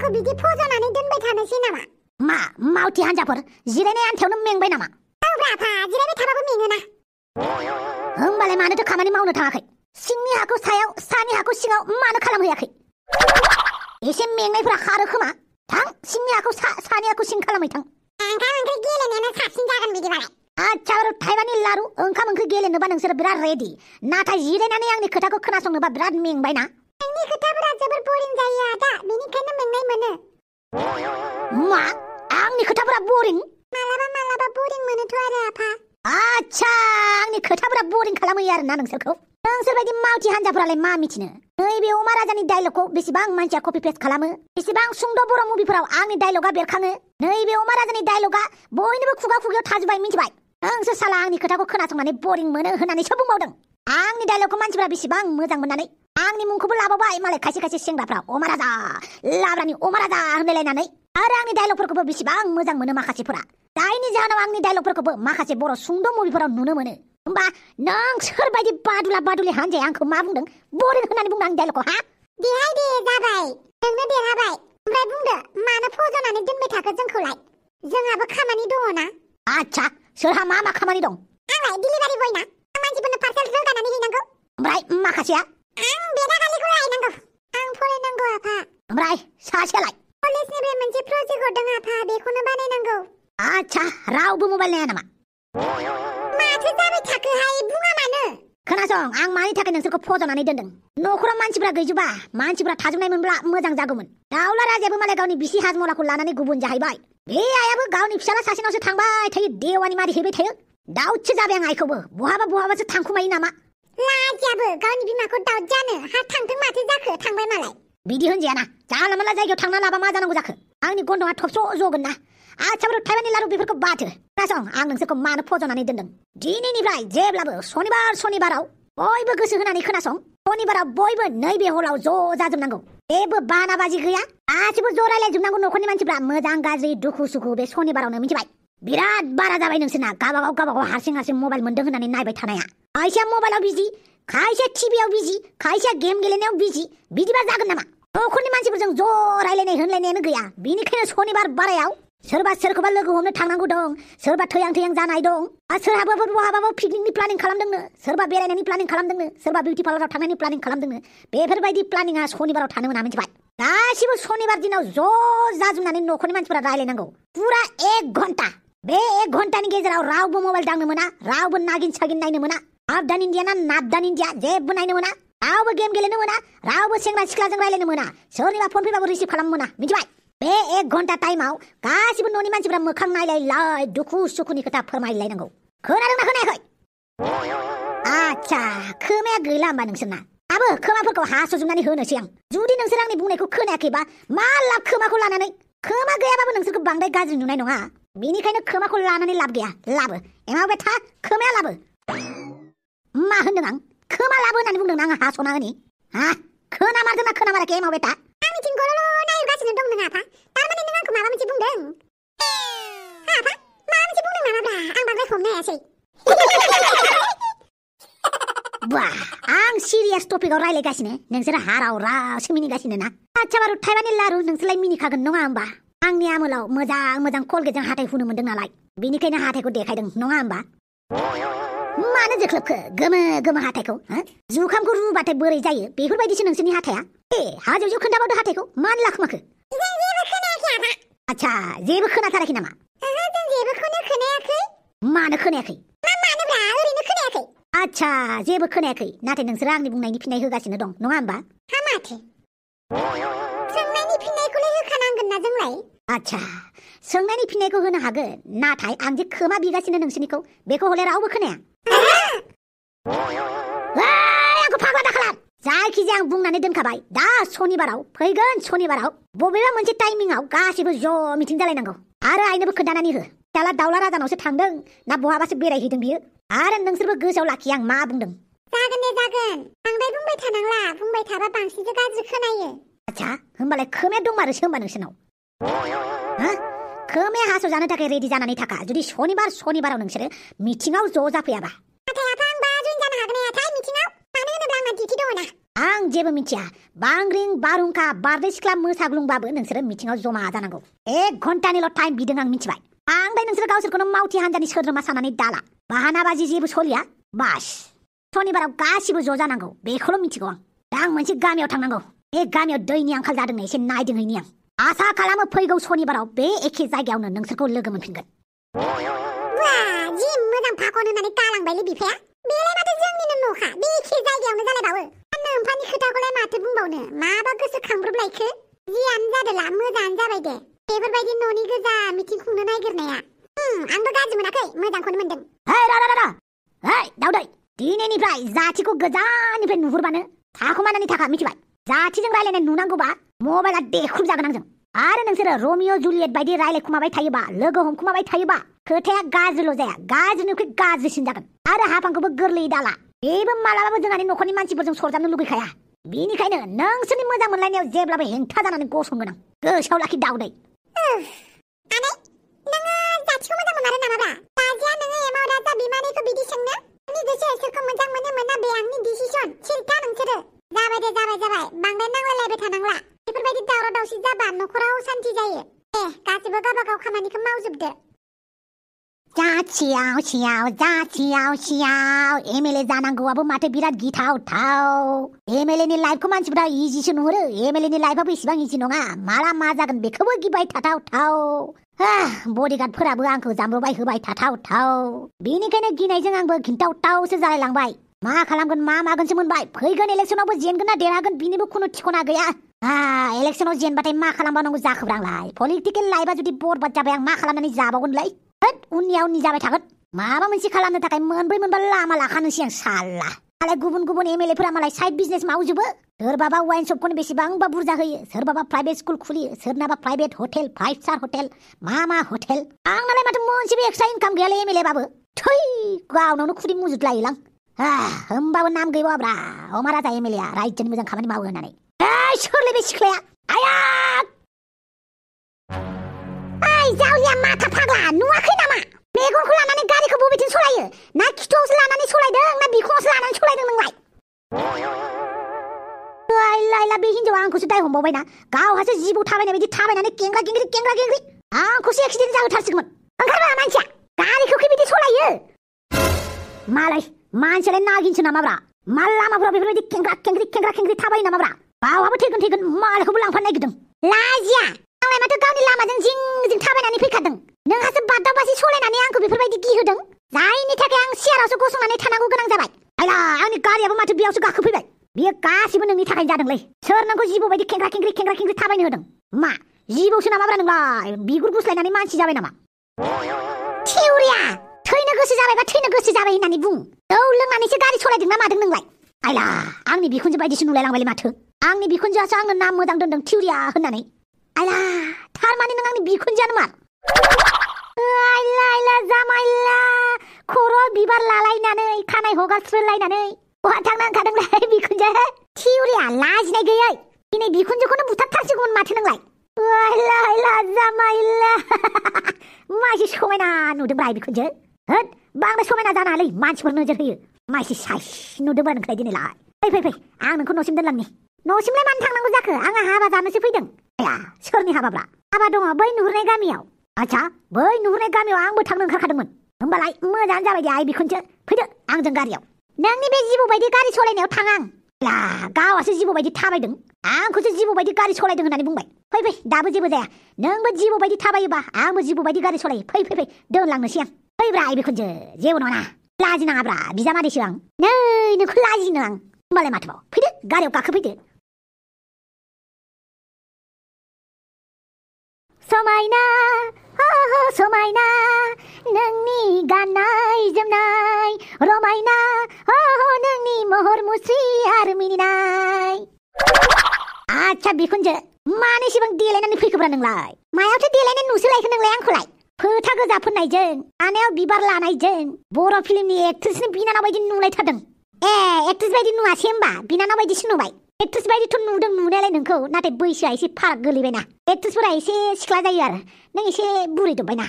आंखौ बिदि फज'नानै दोनबाय थानोसै नामा? मा मावथि हान्जाफोर जिरायनाय आन्थायावनो मेंबाय नामा? औब्रा आफा, जिरायबाय थाबाबो मेङोना। होमबालाय मानोथो खामानि मावनो थाङाखै? सिंनि हाखौ सायाव सानि हाखौ सिङाव मानो खालामहैयाखै? एसे मेंनायफोरा खारो खोमा। थां सिंनि हाखौ सानि हाखौ सिं खालामै थां। ओंखाम ओंख्रि गेलेनायानो साबसिन जागोन बिदिबालाय। आच्छा थाइबानि लारु ओंखाम ओंख्रि गेलेनोबा नोंसोर बिराद रेडि, नाथाय जिरायनानै आंनि खोथाखौ खोनासंनोबा बिराद मेंबायना। नोंनि खोथाफोरा जोबोर बरिं जायो आदा, बेनिखायनो मेंनाय मोनो। मा आंनि खोथाफोरा बरिं? मालाबा बरिं मोनोथ' आरो आफा। आच्छा आंनि खोथाफोरा बरिं खालामहैयो आरोना नोंसोरखौ? नोंसोरबायदि मावथि हान्जाफोरालाय मा मिथिनो? नैबे अमा राजानि डायलगखौ बेसेबां मानसिया कपि पेस्ट खालामो, बेसेबां सुंद' बर' मुभिफोराव आंनि डायलगा बेरखाङो। नैबे अमा राजानि डायलगा बयनिबो खुगा खुगायाव थाजोबबाय, मिथिबाय? नोंसोर साला आंनि खोथाखौ खोनासंनानै बरिं मोनो होननानैसो बुंबावदों। आंनि डायलगखौ मानसिफोरा बेसेबां मोजां मोननानै आंनि मुंखौबो लाबावबाय मालाय खायसे खायसे सेंग्राफ्रा अमा राजा, लाब्रानि अमा राजा होनलायलायनानै। आरो आंनि डायलगफोरखौबो बेसेबां मोजां मोनो माखासेफोरा, जायनि जाहोनाव आंनि डायलगफोरखौबो माखासे बर' सुंद' मुभिफोराव नुनो मोनो। होमबा नोंसोरबायदि बादुला बादुलि हान्जाया आंखौ मा बुंदों? बरिं होननानै बुंदों आंनि डायलगखौ, हा? देहाय दे जाबाय, नोंनो देरहाबाय। ओमफ्राय बुंदो, मानो फज'नानै दोनबाय थाखो जोंखौलाय? जोंहाबो खामानि दङना। आच्छा सोरहा मा मा खामानि दं? आंलाय डिलिभारि बयना, आं मानसिफोरनो पार्सेल रोगानानै हैनांगौ। ओमफ्राय माखासेया? आं बेदागालिखौ लायनांगौ। आं फरायनांगौ आफा। ओमफ्राय सासेयालाय? कलेजनिफ्राय मोनसे प्रजेक्ट हरदों आफा, बेखौनो बानायनांगौ। आच्छा रावबो मबाइल नाया नामा? माथो जाबाय थाखोहाय, बुङा मानो? खोनासं, आं मानि थाखाय नोंसोरखौ फज'नानै दोनदों। न'खराव मानसिफ्रा गैजोबा, मानसिफ्रा थाजोबनाय मोनब्ला मोजां जागौमोन। दाउला राजायाबो मालाय गावनि बिसि हाजमलाखौ लानानै गुबुन जाहैबाय। बे आइयाबो गावनि फिसाला सासेनावसो थांबाय थायो, देवानि मारि हैबाय थायो। दाउदसो जाबाय आं आइखौबो, बहाबासो थांखुमायो नामा? लाजियाबो गावनि बिमाखौ दाउद जानो, हा थांथों माथो जाखो, थांबाय मालाय। बिदि होनजायाना, जानला मोनला जायगायाव थांना लाबा मा जानांगौ जाखो? आंनि गन्थंआ थबस' जगोन ना। आच्छा थाइबानि लारु बेफोरखौ बाथो। खोनासं, आं नोंसोरखौ मानो फज'नानै दोनदों? दिनैनिफ्राय जेब्लाबो सनिबाराव बयबो गोसो होनानै खोनासं। सनिबाराव बयबो नैबे हलाव ज' जाजोबनांगौ। जेबो बानाबाजि गैया, गासिबो ज' रायलायजोबनांगौ न'खरनि मानसिफ्रा, मोजां गाज्रि दुखु सुखु बे सनिबारावनो, मिथिबाय? बिराद बारा जाबाय नोंसोरना गावबागाव हारसिं मबाइल मोनदों होननानै नायबाय थानाया। खायसेया मबाइलाव बिजि, खायसेया टिभियाव बिजि, खायसेया गेम गेलेनायाव बिजि। बिदिबा जागोन नामा? न'खरनि मानसिफोरजों ज' रायलायनाय होनलायनायानो गैया। बिनिखायनो सनिबार बारायाव सोरबा सोरखौबा लोगो हमनो थांनांगौ दं, सोरबा थैहां जानाय दं, आरो सोरहाबाबो बहाबाबो पिकनिकनि प्लानिं खालामदोंनो, सोरबा बेरायनायनि प्लानिं खालामदोंनो, सोरबा बिउटि पार्लाराव थांनायनि प्लानिं खालामदोंनो। बेफोरबायदि प्लानिंआ सनिबाराव थानो मोना, मिथिबाय? गासिबो सनिबार दिनाव ज' जाजोबनानै न'खरनि मानसिफोरा रायलायनांगौ। पुरा 1 घन्टा। बे 1 घन्टानि गेजेराव रावबो मबाइल दांनो मोना, रावबो नागिन सागिन नायनो मोना, आपदान इन्डिया ना नापदान इन्डिया जेबो नायनो मोना, रावबो गेम गेलेनो मोना, रावबो सेंग्रा सिख्लाजों रायलायनो मोना, सोरनिबा फन फैबाबो रिसिभ खालामनो मोना, मिथिबाय? बे 1 घन्टा टाइमाव गासिबो न'नि मानसिफ्रा मोखां नायलाय दुखु सुखुनि खोथा फोरमायलायनांगौ। खोनादोंना खोनायाखै? आच्छा खोमाया गैला होमबा नोंसोरना? दाबो खोमाफोरखौ हास'जोबनानै होनोसै आं। जुदि नोंसोर आंनि बुंनायखौ खोनायाखैबा मा लाब खोमाखौ लानानै? खोमा गैयाबाबो नोंसोरखौ बांद्राय गाज्रि नुनाय नङा, बेनिखायनो खोमाखौ लानानै लाब गैया। लाबो एमाव बेथा, खोमाया लाबो। मा होनदों आं? खोमा लाबो होननानै बुंदों आं हास'ना होनि? हा खोनामारदोंना खोनामाराखै एमाव बेथा? आं मिथिंखौल' नायगासिनो दं नों आफा। थारमाने नों आंखौ माबा मोनसे बुंदों? हा आफा, माबा मोनसे बुंदों नामाब्रा? आं बांद्राय हमनो हायासै। बाह, आं सिरियास टपिकआव रायलायगासिनो, नोंसोर हाराव रावसो मिनिगासिनो ना? आच्छा बारु थाइबानि लारु, नोंसोरलाय मिनिखागोन नङा होमबा? आंनि आमोलाव मोजां कलगेटजों हाथाय हुनो मोनदों नालाय, बेनिखायनो हाथायखौ देखायदों नङा होमबा? मानो जोख्लोबखो गोमो हाथायखौ? जुखामखौ रुबाथाय बोरै जायो बेफोरबायदिसो नोंसोरनि हाथाया। हाजोआव खोन्थाबावदो हाथायखौ, मानो लाखोमाखो? जों जेबो खोनायाखै आफा। आच्छा जेबो खोनाथाराखै नामा? ओहो, जों जेबोखौनो खोनायाखै। मानो खोनायाखै? मानोब्रा, ओरैनो खोनायाखै। आच्छा जेबो खोनायाखै, नाथाय नोंसोरो आंनि बुंनायनि फिननाय होगासिनो दं नङा होमबा? हा माथो? सोंनायनि फिननायखौलाय होखानांगोन ना जोंलाय? आच्छा सोंनायनि फिननायखौ होनो हागोन, नाथाय आं जे खोमा बिगासिनो नोंसोरनिखौ, बेखौ हले रावबो खोनाया। आंखौ फाग्ला दाखालाम। जायखिजाया आं बुंनानै दोनखाबाय, दा सनिबाराव, फैगोन सनिबाराव बबेबा मोनसे टाइमिंआव गासिबो ज' मिटिं जालायनांगौ। आरो आइनोबो खोन्थानानै हो, फिसाला दाउला राजानावसो थांदों ना बहाबासो बेरायहैदों बियो। आरो नोंसोरबो गोसोआव लाखि आं मा बुंदों। जागोन दे जागोन, बांद्राय बुंबाय थानांला, बुंबाय थाबा बांसिनसो गाज्रि खोनायो। आच्छा होमबालाय खोमाया दंमारोसो होमबा नोंसोरनाव? खोमाया हास'जानो थाखाय रेडि जानानै थाखा, जुदि सनिबाराव नोंसोरो मिटिंआव ज' जाफैयाबा। नाथाय आफा, आं बा जइन जानो हागोन ना हायाथाय मिटिंआव? मानो होनोब्ला आंना डिउटि दङ ना। आं जेबो मिथिया बांग्रिं बारहुंखा बारदै सिख्ला मोसाग्लुंबाबो नोंसोरो मिटिंआव जमा जानांगौ 1 घन्टानिल' टाइम बिदों आं मिथिबाय बांद्राय नोंसोरो गावसोरखौनो मावथि हान्जानि सोद्रोमा साननानै दाला बाहानाबाजि जेबो सलिया बास सनिबाराव गासिबो ज' जानांगौ बेखौल' मिथिगौ आं दा आं मोनसे गामियाव थांनांगौ बे गामियाव दैनि आंखाल जादोंनो एसे नायदिंहैनि आं आसा खालामो फैगौ सनिबाराव बे एखे जायगायावनो नोंसोरखौ लोगो मोनफिनगोन वाह जि मोजां फाखन होननानै गालांबायलै बिफाया बेलाय माथो जोंनिनो न'खा बे एखे जायगायावनो जालायबावो नोम्फानि खोथाखौलाय माथो बुंबावनो माबा गोसोखांब्रबलायखो जियानो जादोला मोजाङानो जाबाय दे बेफोरबायदि न'नि गोजा मिटिं खुंनो नागिरनाया आंबो गाज्रि मोनाखै मोजांखौनो मोनदों हेय दावदै दिनैनिफ्राय जाथिखौ गोजाननिफ्राय नुहुरबानो थाखुमानानै थाखा मिथिबाय जाथिजों रायलायनाय नुनांगौबा मबाइला देख्रुबजागोन आंजों आरो नोंसोरो रमिअ जुलियट बायदि रायलायखुमाबाय थायोबा लोगो हमखुमाबाय थायोबा खोथाया गाज्रिल' जाया गाज्रिनिख्रुइ गाज्रिसिन जागोन आरो हाफांखौबो गोरलैयै दाला बेबो मालाबाबो जोंहानि न'खरनि मानसिफोरजों सरजाबनो लुगैखाया बेनिखायनो नोंसोरनि मोजां मोनलायनायाव जेब्लाबो हेंथा जानानै गसंगोन आं गोसोआव लाखि दावदै आनै नोङो जाथिखौ मोजां मोनारो नामाब्रा बाजिया नोङो एमाव राजा बिमानैखौ बिदि सोंनो आंनि गोसोआ सोरखौ मोजां मोनो मोना बे आंनि डिसिसन सिरिथा नोंसोरो जाबाय दे जाबाय बांद्राय नांलायलायबाय थानांला बेफोरबायदि दावराव दावसि जाबा न'खराव सान्थि जायो दे गासिबो गावबागाव खामानिखौ मावजोबदो जाथियाव एमएलए जानांगौआबो माथो बिराद गिथावथाव एमएलएनि लाइफखौ मानसिफोरा इजिसो नुहुरो एमएलएनि लाइफआबो इसिबां इजि नङा माला मा जागोन बेखौबो गिबाय थाथावथाव बडिगार्डफोराबो आंखौ जाम्ब्रबाय होबाय थाथावथाव बेनिखायनो गिनायजों आंबो खिन्थावथावसो जालायलांबाय मा खालामगोन मा मागोनसो मोनबाय फैगोन इलेक्सनावबो जेनगोन ना देरहागोन बिनिबो खुनु थिखना गैया इलेक्सनाव जेनबाथाय मा खालामबावनांगौ जाखोब्रा आंलाय पलिटिकेल लाइफआ जुदि बरबाद जाबाय आं मा खालामनानै जाबावगोनलाय उननिया उननि जाबाय थागोन माबा मोनसे खालामनो थाखाय मोनब्रै मोनबा लामा लाखानोसै आं साला मालाय गुबुन एमएलएफोरा मालाय साइड बिजनेस मावजोबो सोरबाबा वाइन शपखौनो बेसेबांबा बुरजा होयो सोरबाबा प्राइभेट स्कुल खुलियो सोरनाबा प्राइभेट हटेल 5 स्टार हटेल मा हटेल आंनालाय माथो मोनसेबो एक्सट्रा इनकाम गैयालै एमएलए बाबो थै गावनावनो खुदै मुजुद लायोलां होमबाबो नाम गैबावाब्रा अमा राजा एमएलए आ रायजोनि मोजां खामानि मावो होननानै सोरलै बे सिख्लाया आया जावलिया माथा फाग्ला नुवाखै नामा मेगनखौ लानानै गारिखौ बबेथिं सलायो ना खिथुआवसो लानानै सलायदों ना बिखुङावसो लानानै सलायदों नोंलाय लायला बे हिन्जावा आंखौसो दाय हमबावबायना गावहासो जिबौ थाबायनाय बायदि थाबायनानै केंग्रा केंग्रि आंखौसो एक्सिडेन्ट जाहोथारसिगौमोन ओंखारबा मानसिया गारिखौ खैबिदि सलायो मालाय मानसियालाय नागिनसो नामाब्रा माल लामाफोराव बेफोरबायदि केंग्रा केंग्रि थाबायो नामाब्रा गावहाबो थैगोन मालायखौबो लांफानो नागिरदों लाजिया आंलाय माथो गावनि लामाजों जिं थाबायनानै फैखादों नोंहासो बादावबासि सलायनानै आंखौ बेफोरबायदि गिहोदों जायनि थाखाय आं सियारावसो गसंनानै थानांगौ गोनां जाबाय आंनि गारियाबो माथो बेयावसो गाखोफैबाय बियो गासिबो नोंनि थाखाय जादोंलै सोर नोंखौ जिबौ बायदि केंग्रा केंग्रि थाबायनो होदों मा जिबौसो नामाब्रा नोंलाय बिगुर गुस्लायनानै मानसि जाबाय नामा थिउरिया थैनो गोसो जाबायबा थैनो गोसो जाबाय होननानै बुं जौ लोंनानैसो गारि सलायदों ना मादों नोंलाय आंनि बिखुनजो बायदिसो नुलायलांबायलै माथो आंनि बिखुनजोआसो आंनो नाम मोजां दोनदों थिउरिया होननानै थारमाने नों आंनि बिखुनजोआनो मार जामाइला खर' बिबार लालायनानै खानाय हगारस्रोलायनानै बहा थांना ओंखारदोंलाय बिखुनजो थिउरिया लाजिनाय गैयै दिनै बिखुनजोखौनो बुथारथारसिगौमोन माथो नोंलाय जामाइला मासे समायना नुदोंब्रा बिखुनजो होद बांद्राय समायना जानालै मानसिफोर नोजोर होयो मासे साइस नुदोंब्रा नोंखौलाय दिनैलाय फै आं नोंखौ न'सिम दोनलांनि न'सिमलाय मानो थांनांगौ जाखो आंहा हाबा जानोसो फैदों सोरनि हाबाब्रा हाबा दङ बै नुहुरनाय गामियाव आच्छा बै नुहुरनाय गामियाव आंबो थांनो ओंखारखादोंमोन होमबालाय मोजाङानो जाबाय दे आइ बिखुनजो फैदो आंजों गारियाव नोंनि बे जिबौ बायदि गारि सलायनायाव थाङा आं गावासो जिबौ बायदि थाबायदों आंखौसो जिबौ बायदि गारि सलायदों होननानै बुंबाय फै दाबो जेबो जाया नोंबो जिबौ बायदि थाबायोबा आंबो जिबौ बायदि गारि सलायो फै दोनलांनोसै आं फैब्रा आइ बिखुनजो जेबो नङा लाजिनाङाब्रा बिजामादैसो आं नै नोंखौ लाजिनो आं होमबालाय माथोबाव फैदो गारियाव गाखोफैदो समायना समायना नोंनि गाननाय जोमनाय रमायना नोंनि महर मुस्रि आरो मिनिनाय आच्छा बिखुनजो मानो एसेबां देलायनानै फैखोब्रा नोंलाय मायावथो देलायनाय नुसोलायखो नोंलाय आंखौलाय फोथा गोजा फोननायजों आनायाव बिबार लानायजों बर' फिल्मनि एक्ट्रेसनि बिनानाव बायदि नुलायथारदों एक्ट्रेस बायदि नुवासै होमबा बिनानाव बायदिसो नुबाय एक्ट्रेस बायदिथ' नुदों नुनायालाय नोंखौ नाथाय बैसोआ एसे फाराग गोलैबायना एक्ट्रेसफोरा एसे सिख्ला जायो आरो नों एसे बुरैदबबायना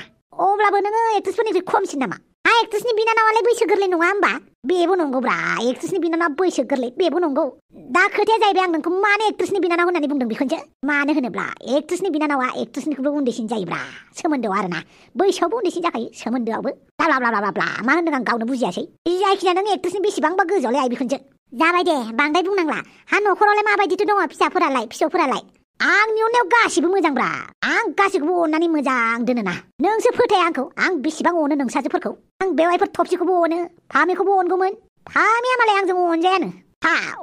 अब्लाबो नोङो एक्ट्रेसफोरनिख्रुइ खमसिन नामा एक्ट्रेसनि बिनानावालाय बैसो गोरलै नङा होमबा बेबो नंगौब्रा एक्ट्रेसनि बिनानाव बैसो गोरलै बेबो नंगौ दा खोथाया जाहैबाय आं नोंखौ मानो एक्ट्रेसनि बिनानाव होननानै बुंदों बिखुनजो मानो होनोब्ला एक्ट्रेसनि बिनानावा एक्ट्रेसनिख्रुइबो उन्दैसिन जायोब्रा सोमोन्दोआव आरोना बैसोआवबो उन्दैसिन जाखायो सोमोन्दोआवबो ब्ला ब्ला ब्ला ब्ला मा होनदों आं गावनो बुजियासै जायखिजाया नों एक्ट्रेसनि बेसेबांबा गोजौआवलाय आइ बिखुनजो जाबाय दे बांद्राय बुंनांला हा न'खरावलाय माबायदिथो दङ फिसौफोरालाय आंनि अननायाव गासिबो मोजांब्रा आं गासिखौबो अननानै मोजां दोनोना नोंसो फोथाया आंखौ आं बेसेबां अनो नोंसाजोफोरखौ आं बेवाइफोर थफसिखौबो अनो फामेखौबो अनगौमोन फामेया मालाय आंजों अनजायानो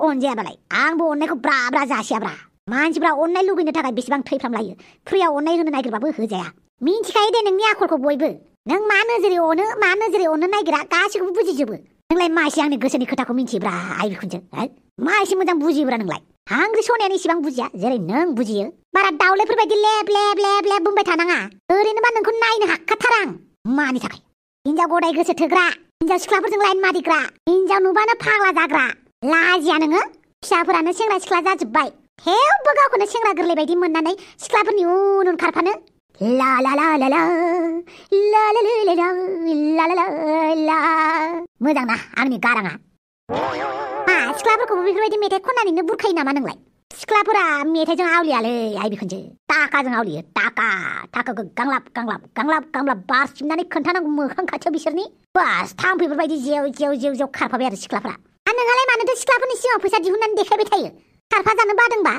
अनजायाबालाय आंबो अननायखौ ब्रा ब्रा जासियाब्रा मानसिफ्रा अननाय लुगैनो थाखाय बेसेबां थैफ्रामलायो फ्रियाव अननाय होनो नागिरबाबो होजाया मिन्थिखायो दे नोंनि आखलखौ बयबो नों मा नोजोरै अनो नागिरा गासिखौबो बुजिजोबो नोंलाय मा एसे आंनि गोसोनि खोथाखौ मिन्थियोब्रा आइ बिखुनजो मा एसे मोजां बुजियोब्रा नोंलाय हांग्रि सनायानो इसेबां बुजिया जेरै नों बुजियो बारा दाउलायफोरबायदि लेब लेब लेब लेब बुंबाय थानाङा ओरैनोबा नोंखौ नायनो हाखाथारा आं मानि थाखाय हिनजाव गदाय गोसो थोग्रा हिनजाव सिख्लाफोरजों लाइन मारिग्रा हिनजाव नुबानो फाग्ला जाग्रा लाजिया नोङो फिसाफोरानो सेंग्रा सिख्ला जाजोब्बाय थेवबो गावखौनो सेंग्रा गोरलै बायदि मोननानै सिख्लाफोरनि उन उन खारफानो ला ला ला ला ला ला ला ला ला ला ला ला मोजां ना आंनि गाराङा सिख्लाफोरखौबो बेफोरबायदि मेथाइ खननानैनो बुरखायो नामा नोंलाय सिख्लाफोरा मेथाइजों आवलियालै आइ बिखुनजो टाकाजों आवलियो टाकाखौ गांलाब बारसिननानै खोन्थानांगौ मोखां खाथियाव बिसोरनि बास थाम्फैफोरबायदि जेव खारफाबाय आरो सिख्लाफोरा नोंहालाय मानोथो सिख्लाफोरनि सिगाङाव फैसा दिहुननानै देखायबाय थायो खारफा जानो बादोंबा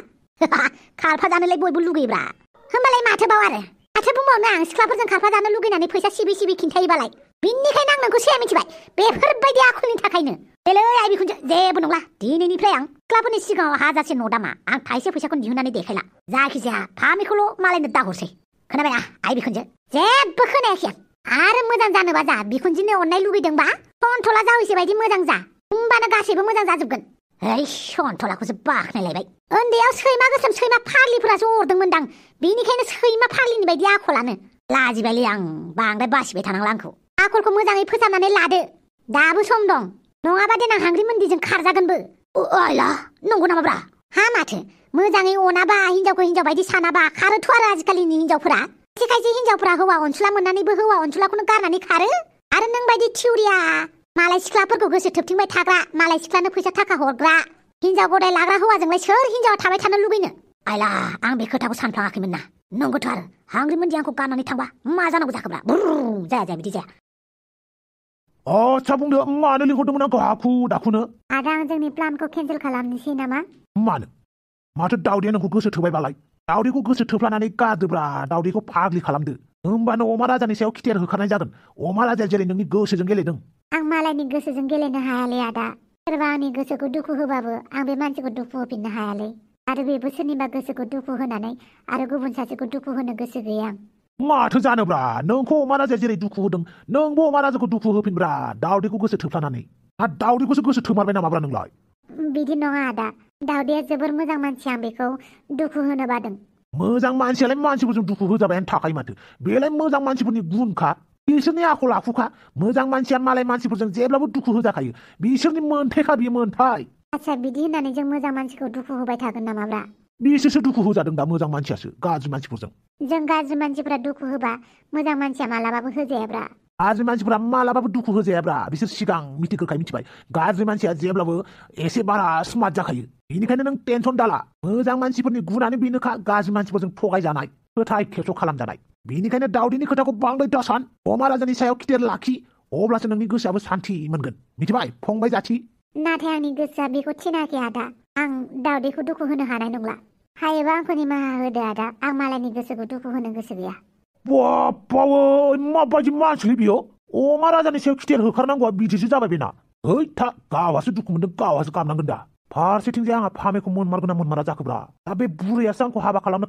खारफा जानोलाय बयबो लुगैब्रा होमबालाय माथोबाव आरो माथो बुंबावनो आं सिख्लाफोरजों खारफा जानो लुगैनानै फैसा सिबि खिन्थायोबालाय बिनिखायनो आं नोंखौ सिगां मिथिबाय बेफोरबायदि आखलनि थाखायनो बेलै आइ बिखुनजो जेबो नंला दिनैनिफ्राय आं सिख्लाफोरनि सिगाङाव हाजारसे न'दामा आं थाइसे फैसाखौनो दिहुननानै देखायला जायखिजाया फामिखौल' मालायनो दाहरसै खोनाबायना आइ बिखुनजो जेबो खोनायाखै आं आरो मोजां जानोबा जा बिखुनजोनि अननाय लुगैदोंबा सन्थला जावैसे बायदि मोजां जा होमबानो गासैबो मोजां जाजोबगोन सन्थलाखौसो बाखनायलायबाय उन्दैयाव सैमा गोसोम सैमा फाग्लिफोरासो अरदोंमोनदां बेनिखायनो सैमा फाग्लिनि बायदि आखलानो लाजिबायलै आं बांद्राय बासिबाय थानांला आंखौ आखलखौ मोजाङै फोसाबनानै लादो दाबो सम दं नङाबा देनां हांग्रि मोन्दिजों खारजागोनबो आयला नंगौ नामाब्रा हा माथो मोजाङै अनाबा हिनजावखौ हिनजाव बायदि सानाबा खारोथ' आरो आजिखालिनि हिनजावफोरा खायसे हिनजावफोरा हौवा अनसुला मोननानैबो हौवा अनसुलाखौनो गारनानै खारो आरो नों बायदि थिउरिया मालाय सिख्लाफोरखौ गोसो थोबथिंबाय थाग्रा मालाय सिख्लानो फैसा थाखा हरग्रा हिनजाव गदाय लाग्रा हौवाजोंलाय सोर हिनजावा थाबाय थानो लुबैनो आयला आं बे खोथाखौ सानफ्लाङाखैमोन ना नंगौथ' आरो हांग्रि मोन्दि आंखौ गारनानै थांबा मा जानांगौ जाखोब्रा जाया बिदि जाया आच्छा बुंदो मानो लिंहरदोंमोन आंखौ हाखु दाखुनो आदा आं जोंनि प्लानखौ केन्सेल खालामनोसै नामा माथो दाउदैया नोंखौ गोसो थोबायबालाय दाउदैखौ गोसो थोफ्लानानै गारदोब्रा दाउदैखौ फाग्लि खालामदो होमबानो अमा राजानि सायाव खिथेर होखानाय जागोन अमा राजाया जेरै नोंनि गोसोजों गेलेदों आं मालायनि गोसोजों गेलेनो हायालै आदा सोरबा आंनि गोसोखौ दुखु होबाबो आं बे मानसिखौ दुखु होफिननो हायालै आरो बेबो सोरनिबा गोसोखौ दुखु होनानै आरो गुबुन सासेखौ दुखु होनो गोसो गैया माथो जानोब्रा नोंखौ अमा राजाया जेरै दुखु होदों नोंबो अमा राजाखौ दुखु होफिनब्रा दाउदैखौ गोसो थोफ्लानानै आरो दाउदैखौसो गोसो थोमारबाय नामाब्रा नोंलाय बिदि नङा आदा दाउदैया जोबोर मोजां मानसि आं बेखौ दुखु होनो बादों मोजां मानसियालाय मानसिफोरजों दुखु होजाबायानो थाखायो माथो बेलाय मोजां मानसिफोरनि गुनखा बिसोरनि आखल आखुखा मोजां मानसिया मालाय मानसिफोरजों जेब्लाबो दुखु होजाखायो बिसोरनि मोन्थायखा बियो मोन्थाय आच्छा बिदि होननानै जों मोजां मानसिखौ दुखु होबाय थागोन नामाब्रा बिसोरसो दुखु होजादों दा मोजां मानसियासो गाज्रि मानसिफोरजों जों गाज्रि मानसिफोरा दुखु होबा मोजां मानसिया मालाबाबो होजायाब्रा गाज्रि मानसिफोरा मालाबाबो दुखु होजायाब्रा बिसोर सिगां मिथिग्रोखाय मिथिबाय गाज्रि मानसिया जेब्लाबो एसे बारा स्मार्ट जाखायो बेनिखायनो नों टेनसन दाला मोजां मानसिफोरनि गुनानो बेनोखा गाज्रि मानसिफोरजों थगायजानाय फोथाय खेबस' खालामजानाय बेनिखायनो दाउदैनि खोथाखौ बांद्राय दासान अमा राजानि सायाव खिथेर लाखि अब्लासो नोंनि गोसोआबो सान्थि मोनगोन मिथिबाय फंबाय जाथि नाथाय आंनि गोसोआ बेखौ थिनाखै आदा आं दाउदैखौ दुखु होनो हानाय नंला हायोबा आंखौ निमाहा होदो आदा आं मालायनि गोसोखौ दुखु होनो गोसो गैया बाबावै माबायदि मानसिलै बियो अमा राजानि सायाव खिथेर होखारनांगौआ बिदिसो जाबाय बेना हैथा गावहासो दुखु मोनदों गावहासो गाबनांगोन दा फारसेथिंजाय आंहा फामेखौ मोनमारगोन ना मोनमारा जाखोब्रा दा बे बुरैयासो आंखौ हाबा खालामनो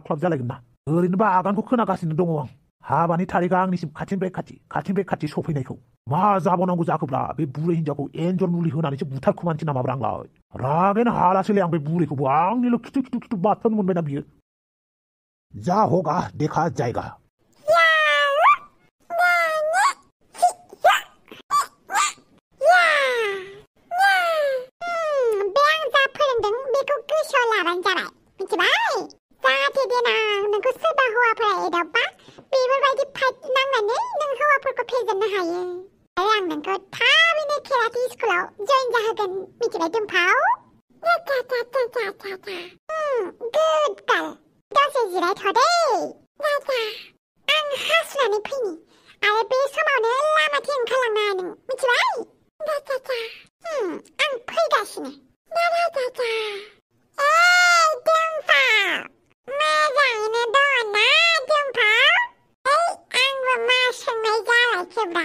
ख्लाब जालायगोन ना ओरैनोबा आगानखौ खोनागासिनो दङ आं हाबानि थारिखआ आंनिसिम खाथिनिफ्राय खाथि सफैनायखौ मा जाबावनांगौ जाखोब्रा बे बुरै हिनजावखौ एन्जर मुलि होनानैसो बुथारखुमानोसै नामाब्रा आंलाय रागैनो हालासैलै आं बे बुरैखौबो आंनिल' खिथु बाथोन मोनबायना बियो जा होगा देखा जायगा जाहाथे देनां नोंखौ सोरबा हौवाफोरा एदावबा बेफोरबायदि फाइट नांनानै नों हौवाफोरखौ फेजेननो हायो आरो आं नोंखौ थाबैनो केराटे स्कुलाव जइन जाहोगोन मिथिबाय दुमफाव गुड गार्ल दसे जिरायथ'दे आं हासुनानै फैनि आरो बे समावनो लामाथिं ओंखारलांनो नों मिथिबाय आं फैगासिनो मोजाङैनो दङना दुमफाव आंबो मा सोंनाय जालायखोब्रा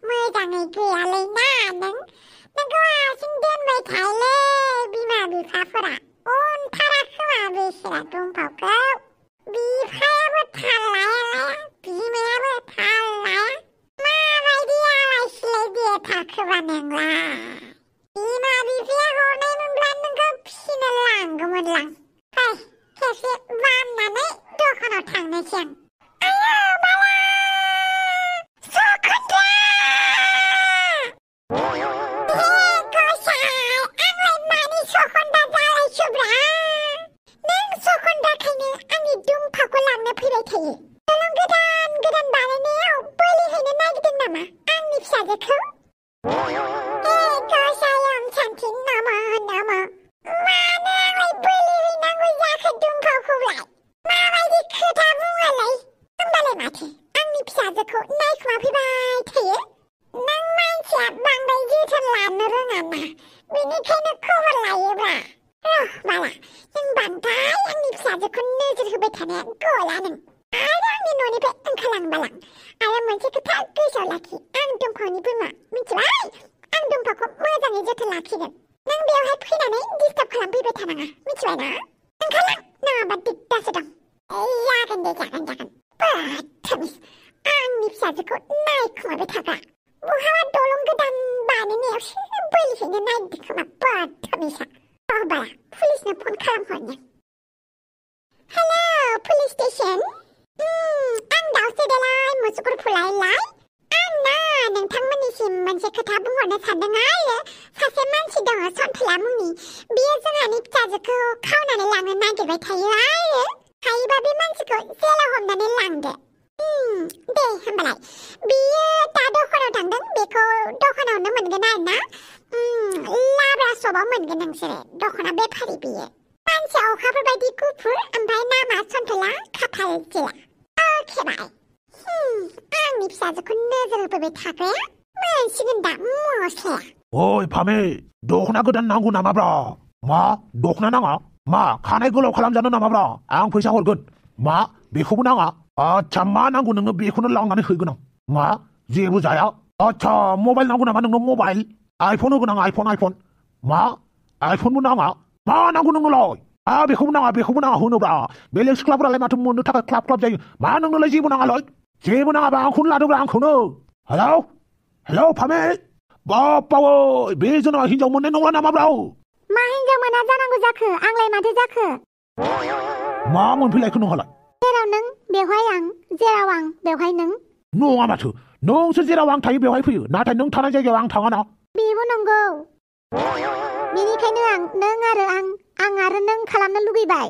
मोजाङै गैयालै ना नोंखौ हारसिं दोनबाय थायोलै बिमा बिफाफोरा अनथारा खोमा बेसोरा दुमफावखौ बिफायाबो थाल लाया बिमायाबो थाल लाया माबायदि आलाय सिलाय देथारखोबा नोंलाय बिमा बिफाया हरनायमोनब्ला नोंखौ फिसिनो लांगौमोनलां फै खेबसे बामनानै दखानाव थांनोसै आं आयौ बाला सखुन्द्रा गसाय आंलाय मानि सखुन्द्रा जालायखोब्रा नों सखुन्द्राखायनो आंनि दुमफावखौ लांनो फैबाय थायो दलं गोदान गोदान बानायनायाव बोलि हैनो नागिरदों नामा आंनि फिसाजोखौ गसायम सान्थि नम' नम' मानो आंलाय बोलि हैनांगौ जाखो दुमफावखौलाय माबायदि खोथा बुङोलाय होमबालाय माथो आंनि फिसाजोखौ नायखुमाफैबाय थायो नों मानसिया बांद्राय जोथोन लानो रोङाना बेनिखायनो खबर लायोब्रा बाला नों बांद्राय आंनि फिसाजोखौ नोजोर होबाय थानाया गला नों आरो आंनि न'निफ्राय ओंखारलांबालां आरो मोनसे खोथा गोसोआव लाखि आं दुमफावनि बिमा मिथिबाय आं दुमफावखौ मोजाङै जोथोन लाखिगोन नों बेवहाय फैनानै डिस्टार्ब खालामफैबाय थानाङा मिथिबायना ओंखारलां नङाबा दिगदारसो दं जागोन दे जागोन बदतमिज आंनि फिसाजोखौ नायखुमाबाय थाग्रा बहाबा दलं गोदान बानायनायावसो बोलि हैनो नागिरदों खोमा बदतमिजआ बाला पुलिसनो फन खालामहरनो हेलौ पुलिस स्टेशन आं दाउस्रिदेलाय मुसुगुर फुलायलाय आं ना नोंथांमोननिसिम मोनसे खोथा बुंहरनो सानदों आरो सासे मानसि दङ सन्थला मुंनि बियो जोंहानि फिसाजोखौ खावनानै लांनो नागिरबाय थायो आरो हायोबा बे मानसिखौ जेलाव हमनानै लांदो दे होमबालाय बियो दा दखानाव थांदों बेखौ दखानावनो मोनगोन आरो ना लाब्रा सबाव मोनगोन नोंसोरो दखना बेफारि बियो मानसिया अखाफोर बायदि गुफुर ओमफ्राय नामा सन्थला खाफाल जिला अके बाय आंनि फिसाजोखौ नोजोर होफैबाय थाग्राया मोनसिगोन दा मस्लाया ओइ फामे दखना गोदान नांगौ नामाब्रा मा दखना नाङा मा खानाय गोलाव खालामजानो नामाब्रा आं फैसा हरगोन मा बेखौबो नाङा आच्छा मा नांगौ नोङो बेखौनो लांनानै हैगोन आं मा जेबो जाया आच्छा मबाइल नांगौ नामा नोंनो मबाइल आइफन होगोन आं आइफन मा आइफनबो नाङा मा नांगौ नोंनोलाय बेखौबो नाङा होनोब्रा बेलेग सिख्लाफोरालाय माथो मोननो थाखाय क्लाब जायो मा नोंनोलाय जेबो नाङालाय जेबो नाङाबा आंखौनो लादोब्रा आंखौनो हेलौ फामे बाप्पावै बे जोंना हिनजाव मोननाय नंला नामाब्रा मा हिनजाव मोना जानांगौ जाखो आंलाय माथो जाखो मा मोनफैलायखो नोंहालाय जेराव नों बेवहाय आं जेराव आं बेवहाय नों नङा माथो नोंसो जेराव आं थायो बेवहाय फैयो नाथाय नों थानाय जायगायाव आं थाङाना बेबो नंगौ बेनिखायनो नों आरो आं आरो नों खालामनो लुगैबाय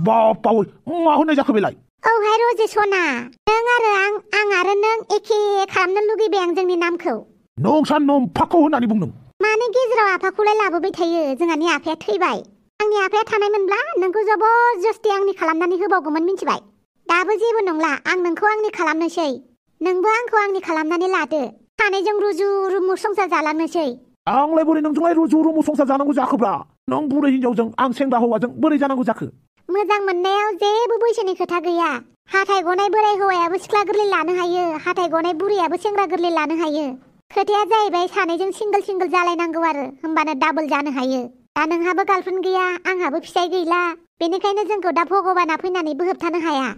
बाप्पावै मा होननाय जाखो बेलाय औहाय रजे सना नों आरो आं आरो नों एखे खालामनो लुगैबाय आं जोंनि नामखौ नोंसा नोम्फाखौ होननानै बुंदों मानो गेजेराव आफाखौलाय लाबोबाय थायो जोंहानि आफाया थैबाय आंनि आफाया थानायमोनब्ला नोंखौ जबरदस्ति आंनि खालामनानै होबावगौमोन मिथिबाय दाबो जेबो नंला आं नोंखौ आंनि खालामनोसै नोंबो आंखौ आंनि खालामनानै लादो सानैजों रुजु रुमु संसार जालांनोसै आंलाय बोरै नोंजोंलाय रुजु रुमु संसार जानांगौ जाखोब्रा नों बुरै हिनजावजों आं सेंग्रा हौवाजों बोरै जानांगौ जाखो मोजां मोननायाव जेबो बैसोनि खोथा गैया हाथाय गनाय बोराय हौवायाबो सिख्ला गोरलै लानो हायो हाथाय गनाय बुरैयाबो सेंग्रा गोरलै लानो हायो खोथाया जाहैबाय सानैजों सिंगल जालायनांगौ आरो होमबानो डाबल जानो हायो दा नोंहाबो गार्लफ्रेन्ड गैया आंहाबो फिसाय गैला बेनिखायनो जोंखौ दा भगबाना फैनानैबो होबथानो हाया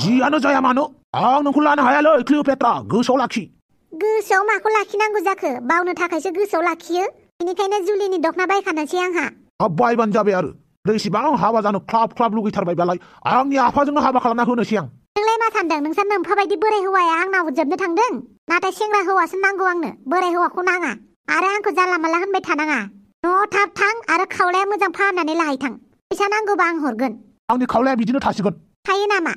जियानो जाया मानो आं नोंखौ लानो हायालै क्लिअपेट्रा गोसोआव लाखि गोसोआव माखौ लाखिनांगौ जाखो बावनो थाखायसो गोसोआव लाखियो बेनिखायनो जुलिनि दखना बायखानोसै आंहा बायबानो जाबाय आरो बेसेबां हाबा जानो क्लाब लुगैथारबायबालाय आंनि आफाजोंनो हाबा खालामना होनोसै आं नोंलाय मा सानदों नोंसा नोम्फा बायदि बोराय हौवाया आंनाव जोबनो थांदों नाथाय सेंग्रा हौवासो नांगौ आंनो बोराय हौवाखौ नाङा आरो आंखौ जानला मानला होनबाय थानाङा न'आव थाब थां आरो खावलाया मोजां फाहामनानै लाहैथां फैसा नांगौबा आं हरगोन आंनि खावलाया बिदिनो थासिगोन थायो नामा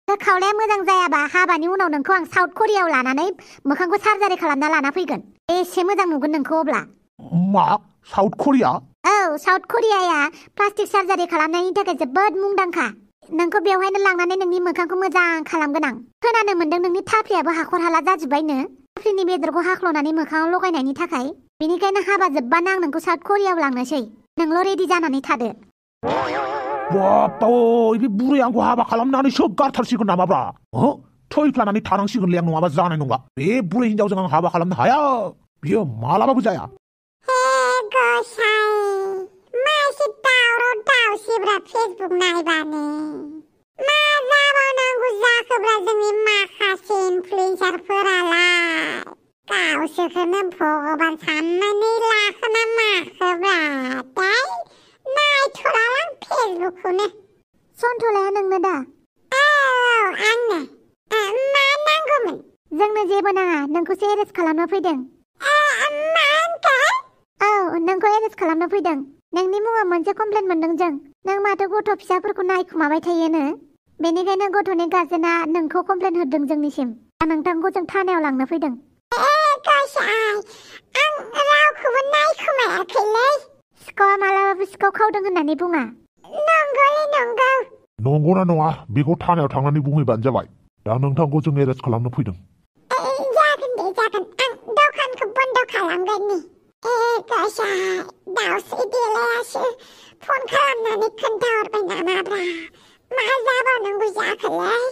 खावलाया मोजां जायाबा हाबानि उनाव नोंखौ आं साउथ करियायाव लानानै मोखांखौ सार्जारि खालामना लाना फैगोन एसे मोजां नुगोन नोंखौ अब्ला मा साउथ करिया औ साउथ करियाया प्लास्टिक सार्जारि खालामनायनि थाखाय जोबोद मुंदांखा नोंखौ बेवहायनो लांनानै नोंनि मोखांखौ मोजां खालामगोन आं खोनानो मोन्दों नोंनि थाफ्लियाबो हाखर हाला जाजोब्बायनो थाफ्लिनि बेदरखौ हाख्ल'नानै मोखाङाव लगायनायनि थाखाय बेनिखायनो हाबा जोब्बानो आं नोंखौ साउथ करियायाव लांनोसै नोंल' रेडि जानानै थादो बाप्पा बे बुरै आंखौ हाबा खालामनानैसो गारथारसिगोन नामाब्रा थैफ्लानानै थानांसिगोनलै आं नङाबा जानाय नङा बे बुरै हिनजावजों आं हाबा खालामनो हाया बियो मालाबाबो जाया मासे दावराव दावसिब्रा फेसबुक नायबानो मा जाबावनांगौ जाखोब्रा जोंनि माखासे इनफ्लुयेन्सारफोरालाय गावसोरखौनो भगबान साननानै लाखोना माखोब्रा दाय नायथ'लालां फेसबुकखौनो सन्थलाया नोंनो दा आंनो मा नांगौमोन जोंनो जेबो नाङा नोंखौसो एरेस्ट खालामनो फैदों मा होनखो औ नोंखौ एरेस्ट खालामनो फैदों नोंनि मुङाव मोनसे कमप्लेन मोनदों जों नों माथो गथ' फिसाफोरखौ नायखुमाबाय थायोनो बेनिखायनो गथ'नि गार्जेना नोंखौ कमप्लेन होदों जोंनिसिम दा नोंथांखौ जों थानायाव लांनो फैदों आं रावखौबो नायखुमायाखैलै सिखावा मालाबाबो सिखाव खावदों होननानै बुङा नंगौना नङा बेखौ थानायाव थांनानै बुंहैबानो जाबाय दा नोंथांखौ जों एरेस्ट खालामनो फैदों जागोन आं दखानखौ बन्द खालामगोननि दावस्रि देलायासो फन खालामनानै खोन्थाहरबाय नामाब्रा मा जाबावनांगौ जाखोलै